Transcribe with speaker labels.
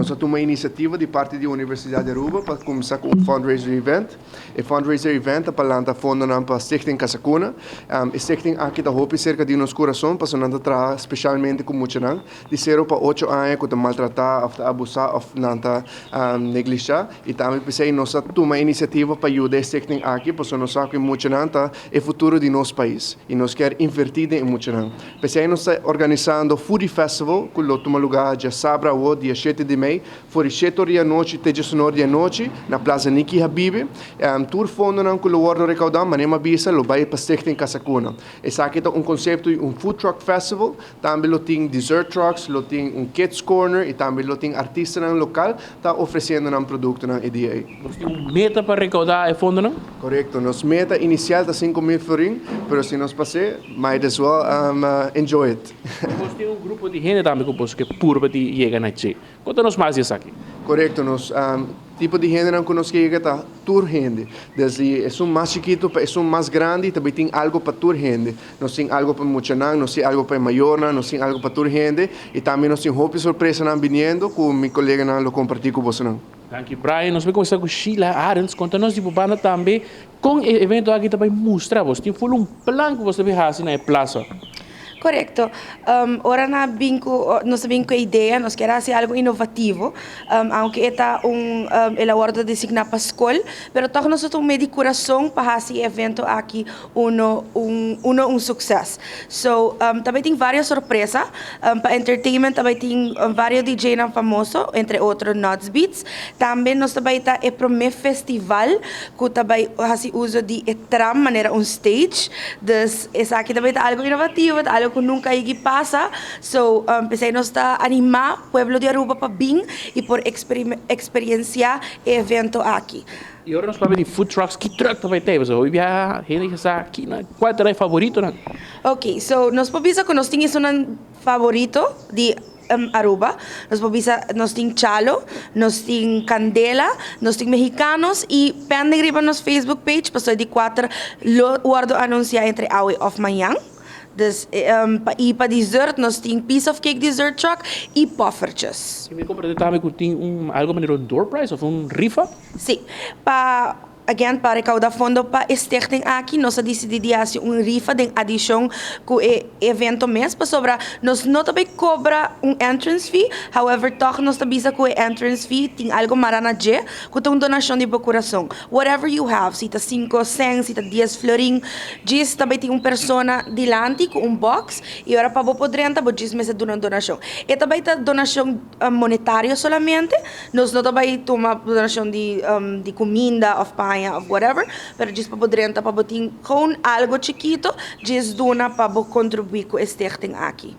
Speaker 1: Nos a tuma iniciativa di parti di Universidad di Aruba pa cuminsa cu un fundraiser event. E fundraiser event ta pa lanta fondo pa Stichting Casa Cuna. E stichting aki ta hopi cerca di nos curason, pasobra nan ta traha specialmente cu muchanan di 0 pa 8 aña cu ta maltrata of ta abusa of nan ta neglisha. Y tambe pesey nos a tuma iniciativa pa yuda e stichting aki, pasobra nos sa cu muchanan ta e futuro di nos pais y nos kier inverti den muchanan. Pesey nos ta organisando Foodie Festival, cu lo tuma luga diasabra, dia 7 di mei, for di 7 or di anochi te 19 or di anochi, na Plaza Niki Habibi. Tur fondo nan cu lo wordo recauda, manera m'a bisa, lo bay pa Stichting Casa Cuna. Esaki ta un concepto di un food truck festival, tambe lo tin dessert trucks, lo tin un kids corner y tambe lo tin artistanan local ta ofreciendo nan productonan e dia ey.
Speaker 2: Boso tin un meta pa recauda e fondonan?
Speaker 1: Correcto, nos meta inicial ta 5 mil florin, pero si nos pasa, might as well enjoy it.
Speaker 2: Boso tin un grupo di hende tambe cu boso kier purba di yega na dje. Conta nos mas di esaki.
Speaker 1: Correcto, nos tipo di hende cu nos kier ta tur hende. Desde esun mas chikito pa esun mas grandi, tambe tin algo pa tur hende. Nos tin algo pa muchanan, nos tin algo pa mayornan, nos tin algo pa tur hende y tambe nos tin hopi sorpresanan biniendo cu mi coleganan lo comparti cu boso.
Speaker 2: Thank you, Brian. Nos ta bay cuminsa cu Sheila Arends. Conta nos di banda tambe con e evento aki tambe mustra. Boso tin un plan cu boso ta bay haci na plaza.
Speaker 3: Correcto. Ora nos bin cu idea, nos kier haci algo inovativo, aunke ta el a wordo designa pa scol, pero toch nos tin di curason pa haci e evento aki un suceso. So, tambe tin varios sorpresa, pa entertainment tambe tin varios DJ nan famoso, entre otro Nuts Beats. Tambe nos tambe ta e prome festival cu tambe haci uso di tram manera un stage. Dus esaki tambe ta algo inovativo, algo cu nunca a pasa. So, pesey nos ta anima pueblo di Aruba pa bin y por experiencia e evento aki.
Speaker 2: Y awor nos ta papia di food trucks. Ki truck tambe tin? Boso ya hende sa aki, no? Cua ta e favorito, no?
Speaker 3: Ok, so nos por bisa cu nos tin un favorito di Aruba. Nos por bisa nos tin Chalo, nos tin Candela, nos tin Mexicanos y pending riba nos Facebook page, paso di cuater lo wordo anuncia entre awe of mañan. Dus y pa dessert nos tin Piece of Cake Dessert Truck y poffertjes.
Speaker 2: Y mi a comprende tambe cu tin un algo manera un door prize of un rifa?
Speaker 3: Si, pa again, pa recauda fondo pa stichting aki, nos a dicidi di haci un rifa den adicion cu e evento mes, pasobra nos no ta cobra un entrance fee, however, toch nos ta bisa cu e entrance fee tin algo mara na dje, cu un donacion di bo curason. Whatever you have, si ta 5 cents, si ta 10 florin, djis tambe tin un persona dilanti cu un box y ora pa bo por drenta, bo djis mester duna un donacion. Y tambe ta donacion monetario solamente, nos no ta bay tuma donacion di cuminda of paña of whatever, pero djis pa bo drenta, pa bo tin gewoon algo chikito, djis duna pa bo contribui cu e stichting aki.